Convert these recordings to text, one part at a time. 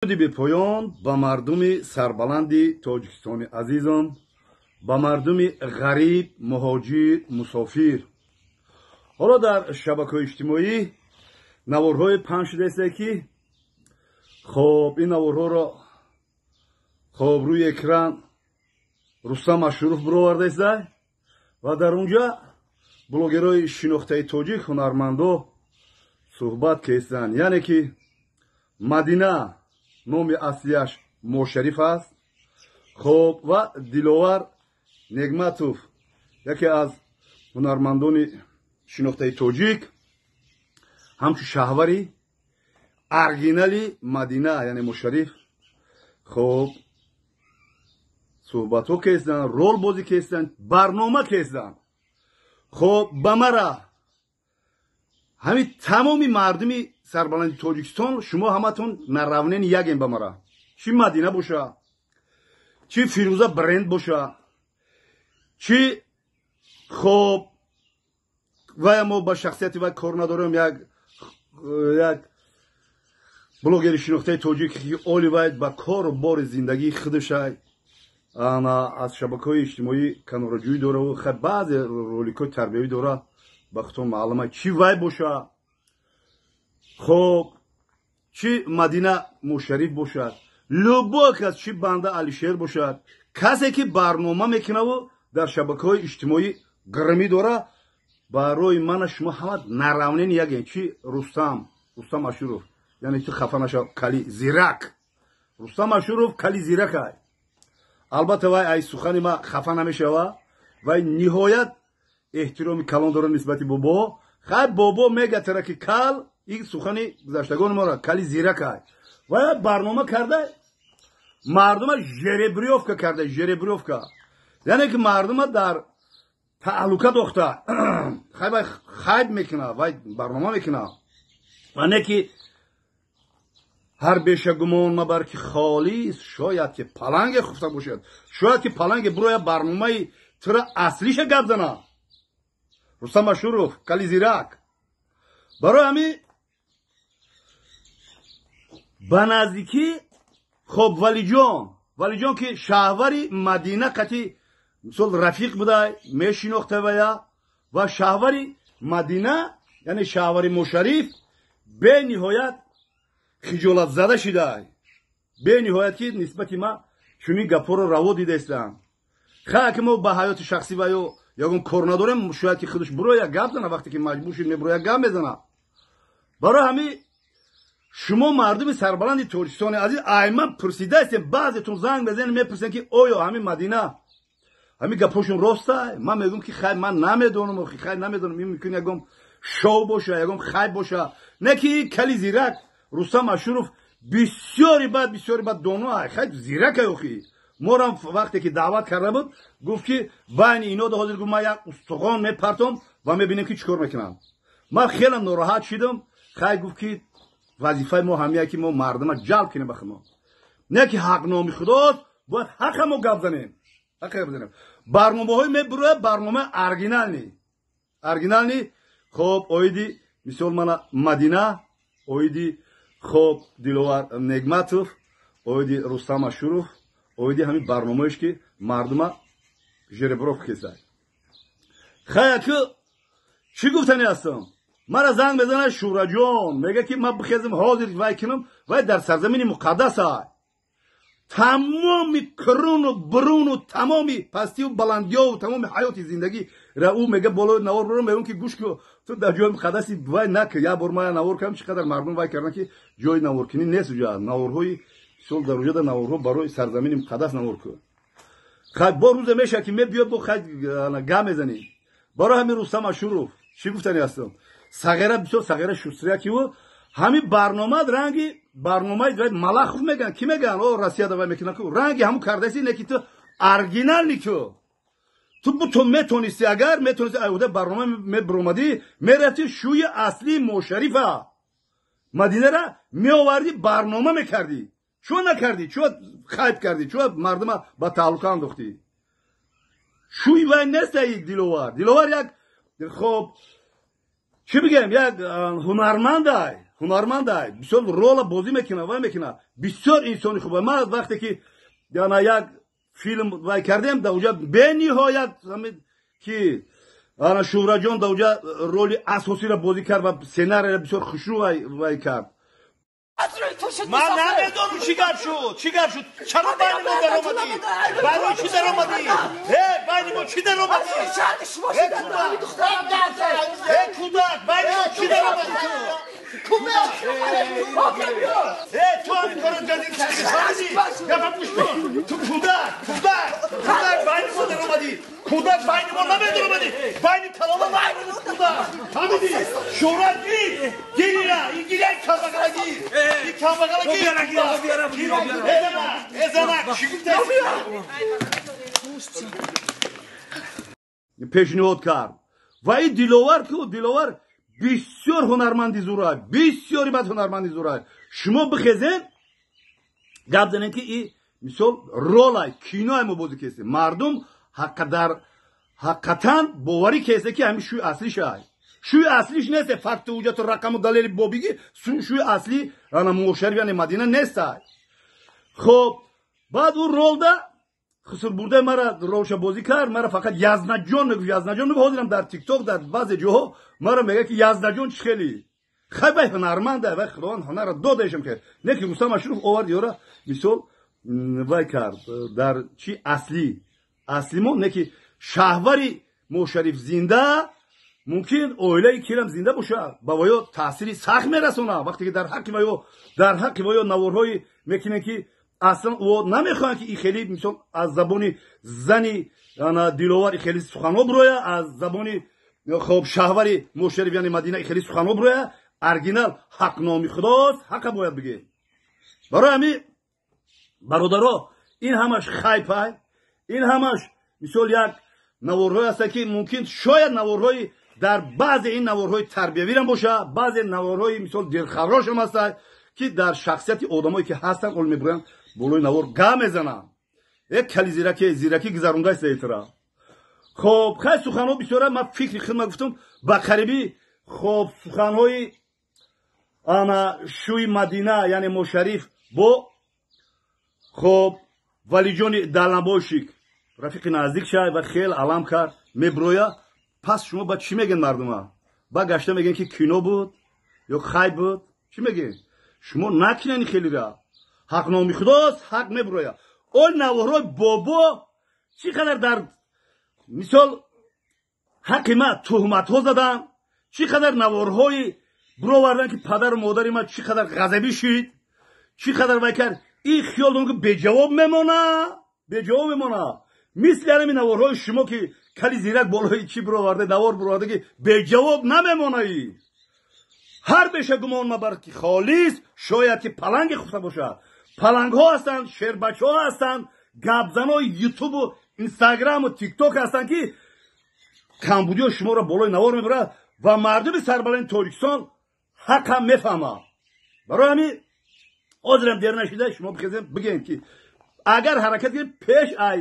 Бепоён ба мардуми сарбаланди Тоҷикистони азизон, ба мардуми ғариб, муҳоҷир, мусофир. Ҳоло дар шабакаҳои иҷтимоӣ наворҳое паҳн шудааст, ки хоб ин наворҳоро хоб рӯи экран Рустам Ашуров бировардааст ва дар унҷа блогерҳои шинохтаи тоҷик, ҳунармандо суҳбат кестанд. Яъне ки Мадина, номи аслияш Мошариф аст, хоб ва Диловар Негматов, яке аз ҳунармандони шинохтаи тоҷик, ҳамчун шаҳвари оригинали Мадина, яъне Мошариф, хоб суҳбатҳо кестанд, ролбозӣ кестанд, барнома кестанд. Хоб ба мара ҳамин тамоми мардуми сарбаланди Тоҷикистон, шумо ҳаматон наравнени ягем ба мара. Чӣ Мадина боша, чӣ Фирӯза бренд боша, чӣ хоб вая мо ба шахсияти вай кор надорем, як блогери шинохтаи тоҷик, ки оли вай ба кору бори зиндагии худашай, ана аз шабакаҳои иҷтимоӣ канораҷӯӣ дора, хай баъзе роликҳои тарбиявӣ дора, ба худтон маълума. Чӣ вай боша, хоб чӣ Мадина Мушариф бошад, любой кас, чӣ банда Алишер бошад, касе ки барнома мекунаву дар шабакаҳои иҷтимоӣ гирмӣ дора, барои мана шумо ҳама наравнени ягем. Чӣ Рустам Ашуров, яъне ту хафа нашав, кали зирак Рустам Ашуров, кали зиракай. Албатта вай ай сухани ма хафа намешава, вай ниҳоят эҳтироми калон дора нисбати бобо. Хай бобо мегатара ки кал ин сухани гузаштагони мора, кали зиракай. Вай барнома карда, мардума жеребьёвка карда, жеребьёвка, яъне ки мардума дар таълука дохта. Хай вай хайб мекуна, вай барнома мекуна, ва не ки ҳар беша гумон мабар, ки холист, шояд ки паланге хуфта бошад, шояд ки паланге буроя, барномаи тура аслиша гап зана. Рустам Ашуров, кали зирак, барои ҳамин ба наздикӣ хоб Валиҷон, ки шаҳвари Мадина қати мисол рафиқ буда, мешинохта вая, ва шаҳвари Мадина, яъне шаҳвари Мушариф, бениҳоят хиҷолатзада шидай, бениҳоят, ки нисбати ма чунин гапҳоро раво дидаистам. Хай ки мо ба ҳаёти шахсӣ ваё ягон кор надорем, шояд ки худаш буроя гап зана, вақте ки маҷбур шуд, мебуроя, гап мезана. Барои ҳамин шумо мардуми сарбаланди Тоҷикистони азиз, айман пурсидаистем, баъзетон занг мезанед, мепурсем, ки оё ҳамин Мадина ҳамин гапҳошон ростай? Ман мегӯм, ки хай ман намедонам, охи хай намедонам, ин мумкин ягон шоу боша, ягон хайп боша. Не ки кали зирак Рустам Ашуров бисёри бад, бисёри бад доно ай, хай зиракай охи. Морам вақте ки даъват карда буд, гуфт, ки байни ино да ҳозир, гуфт, ман як устухон мепартом ва мебинем, ки чӣ кор мекунам. Ман хеле нороҳат шидам. Хай гуфт, ки вазифаи мо ҳамия, ки мо мардума ҷалб кунем ба хумо. Не ки ҳақ номи худост, бояд ҳақа мо гап занем, ҳақа гап занем. Барномаҳои мебурояд, барномаи оригинальный, оригинальный, хоб оиди мисол мана Мадина, оиди хоб Диловар Негматов, оиди Рустам Ашуров, оиди ҳамин барномаеш, ки мардума жеребьёвка кесад. Хаяку чӣ гуфтани ҳастам? Мара занг мезанад Шураҷон, мега, ки ман бихезам ҳозир вай кунам. Вай дар сарзамини муқаддас ай, тамоми круну буруну, тамоми пастиву баландиёву, тамоми ҳаёти зиндагӣ ра ӯ мега болои навор бурам. Мегӯм, ки гӯш ку, ту дар ҷои муқаддаси вай нака. Як бор ман навор кардам, чӣ қадар мардум вай кардан, ки ҷои наворкунӣ нест уҷа, наворҳои мисол дар уҷада наворҳо барои сарзамини муқаддас навор кун. Хай бо рӯзе мешавад, ки мебиёд, бо хай гап мезанӣ. Барои ҳамин Рустам Ашуров чӣ гуфтани ҳастам? Сағира бисёр сағира шустрия, ки ӯ ҳамин барномаат ранги барномаи Малахов меган, ки меган, о Россияда вай мекунан, ку ранги ҳамун кардаси. Не ки ту оригинальный, ку ту метонисти, агар метонисти, айуда барнома мебуромадӣ, мерафти, шӯи аслии Мошарифа Мадинара меовардӣ, барнома мекардӣ. Чӯ накардӣ? Чӯ хайп кардӣ? Чӯ мардума ба таълука андохтӣ? Шӯи вай нест Диловар. Диловар як хоб чӣ бигем, як ҳунармандай. ҳунармандай, бисёр рола бозӣ мекунад, вай мекунад, бисёр инсони хуб. Ман вақте ки яна як филм вай кардем, дар уҷа бениҳоят ки ана Шӯҳраҷон дар уҷа роли асосиро бозӣ кард ва сценарийро бисёр хушрӯ вай кард. Ман намедонам чӣ гап шуд, чӣ гап шуд, чаро байни мо даромадӣ, барои чӣ даромадӣ, э байни мо чӣ даромадӣ, э кӯдак, байни мо чӣ даромадӣ ту? Э ту ҳамин корро ҷадид кардӣ, фаҳмидӣ? Гапа гӯш кун, ту кӯдак, кӯдак, кӯдак, байни мо даромадӣ, кӯдак, байни мо намедаромадӣ, байни калона намедаромадӣ, кӯдак, фаҳмидӣ? Шӯҳрат гир, гирира, ин гир, як камбағала гир, ин камбағала гир, э занак, чӣ гуфтаи? Пешниҳод кард ва ин Диловар ку, Диловар бисёр ҳунарманди зӯрай, бисёри бад ҳунарманди зӯрай. Шумо бихезен гап занем, ки и мисол ролай киноай мо бозӣ кестем, мардум ҳақиқатан боварӣ кесте, ки ҳамин шӯи аслишай. Шӯи аслиш несте, факту ҳуҷҷату рақаму далели бобигӣ, шӯи аслӣ ана Мошариф, яъне Мадина нестай. Хоб, баъд ӯ ролда хусурбурдаи мара ролша бозӣ кард, мара фақат Язнаҷон мегуфт, Язнаҷон мегуфт. Ҳозирам дар Тикток, дар баъзе ҷоҳо мара мегӯяд, ки Язнаҷон чӣ хели хай, вай ҳунарманда, вай Худованд ҳунарро додаешам ки не, ки Рустам Ашуров овард ёра, мисол вай кард дар чи аслӣ аслимо не, ки шаҳвари Мошариф зинда, мумкин оилаи кирам зинда бошад, ба ваё таъсири сахт мерасонад, вақте ки дар ҳаққи ваё наворҳое мекунем, ки аслан ӯ намехоҳанд, ки и хели мисол аз забони зани Диловар и хели суханҳо бироя, аз забони хоб шаҳвари Мошариф, яъне Мадина, и хели суханҳо бироя. Оригинал ҳақноми Худост, ҳақа бояд бигем. Барои ҳамин, бародаро, ин ҳамаш хайпай, ин ҳамаш мисол як наворҳое ҳастанд, ки мумкин шояд наворҳои дар баъзе ин наворҳои тарбиявирам бошад, баъзе наворҳои мисол дилхарошам ҳастанд, ки дар шахсияти одамое ки ҳастанд, ол мебуранд, болои навор гап мезананд. Як кали зираки зиракӣ гузарондааст этра. Хоб, хай, суханҳо бисёра, ман фикри хидма гуфтам ба қарибӣ. Хоб, суханҳои ана шӯи Мадина, яъне Мошариф, бо хоб Валиҷони далнабойшик, рафиқи наздик шай ва хел алам кард, меброя. Пас шумо ба чӣ мегӯен мардума? Ба гашта мегӯен, ки кино буд ё хай буд? Чӣ мегӯен? Шумо накунени хелира. Ҳақноми Худост, ҳақ меброя. Он наворҳои бобо чӣ қадар дар мисол ҳаққи ма туҳматҳо задан, чӣ қадар наворҳои бировардан, ки падару модари ма чӣ қадар ғазабӣ шид, чӣ қадар вай кард, ин хиёл дорам, ки беҷавоб мемона, беҷавоб мемона. Мисли ҳамин наворҳои шумо, ки кали зирак болои чӣ бироварда, навор бироварда, ки беҷавоб намемонаи. Ҳар беша гумон мабар, ки холис, шояд ки паланге хуфта бошад. Палангҳо ҳастанд, шербачаҳо ҳастанд, гапзанои Ютубу Инстаграму Тикток ҳастанд, ки камбудиҳо шуморо болои навор мебарад ва мардуми сарбаланди Тоҷикистон ҳақам мефаҳмад. Барои ҳамин ҳозирам дер нашида, шумо бихезем, бигӯем, ки агар ҳаракат кунем, пеш ай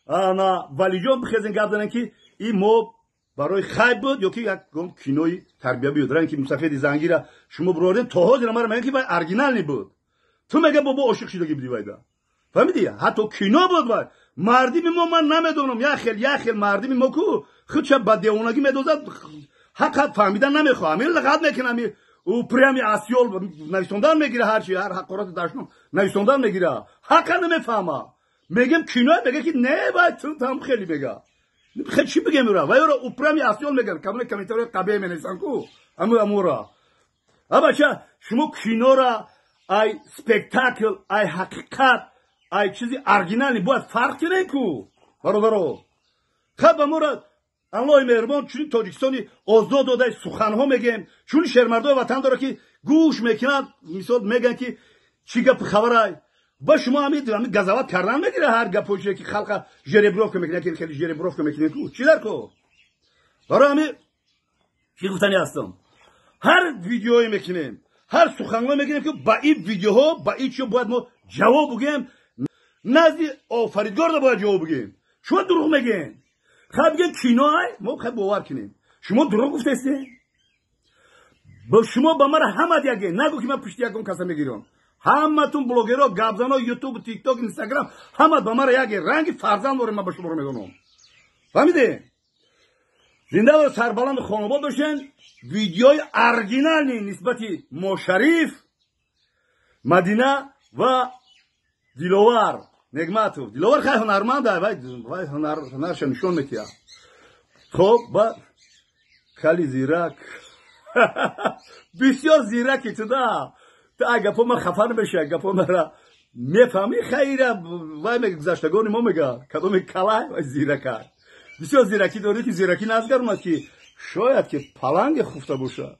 ана Валиҷон бихезем, гап занем, ки ин мо барои хайб буд ё ки як кинои тарбиявӣ буд. Ранги мусафеди зангира шумо бировардем, то ҳозир мара мегӯян, ки вай оригиналный буд. Ту мега, бобо, ошиқ шудагӣ будӣ вайда, фаҳмидӣ? Ҳатто кино буд вай. Мардими мо, ман намедонам, як хел, як хел мардими мо ку худша ба девонагӣ медозад, ҳаққат фаҳмидан намехоҳам, ин лағат мекунам, упрямый осёл нависондан мегира, ҳарчи ҳар ҳақорати дашном нависондан мегира, ҳаққа намефаҳма. Мегем кино, мега, ки не, вай ту там хеле мега. Хел чӣ бигем ура? Вай ора упрямый осёл меган, камоне комментарии қабеҳ менависан ку аму амура. Абача, шумо кинора ай спектакл, ай ҳақиқат, ай чизи оригиналный бояд фарқ кунем ку, бародаро. Хаб, ба мора Аллоҳи меҳрубон чунин Тоҷикистони озод додаи, суханҳо мегӯем, чунин шермардои ватан дора, ки гӯш мекунанд, мисол мегӯянд, ки чӣ гапи хабарай. Ба шумо ҳамин газават кардан мегира, ҳар гапҳое ки халқа жеребровка мекунад, ки хеле жеребровка мекунед ку, чӣ дар кор? Барои ҳамин чӣ гуфтани ҳастам: ҳар видеое мекунем, ҳар суханҳое мекунем, ки ба ин видеоҳо, ба ин чиё бояд мо ҷавоб бигӯем, назди Офаридгорда бояд ҷавоб бигӯем. Шумо дурӯғ мегӯем, хай бигем киноай, мо хай бовар кунем. Шумо дурӯғ гуфтестем. Ба шумо, ба мара ҳамат яге. Нагӯ, ки ман пушти ягон каса мегирам. Ҳаматун блогеро, гапзано, Ютуб, Тикток, Инстаграм, ҳамат ба мара яге. Ранги фарзанд дорем, ман ба шуморо медонам. Фаҳмиде? Зинда ва сарбаланду хонобод бошен. Видеои оригинальный нисбати Мошариф, Мадина ва Диловар Негматов. Диловар хай ҳунарманда, вай ҳунарша нишон метиҳад. Хоб, ба кали зирак, бисёр зираки туда. Та гапо ма хафа намеша, гапо мара мефаҳмӣ. Хайра, вай гузаштагони мо мега, кадоме калай, вай зирака. Бисёр зиракӣ дорӣ, ки зиракӣ назгармад, ки шояд ки паланге хуфта бошад.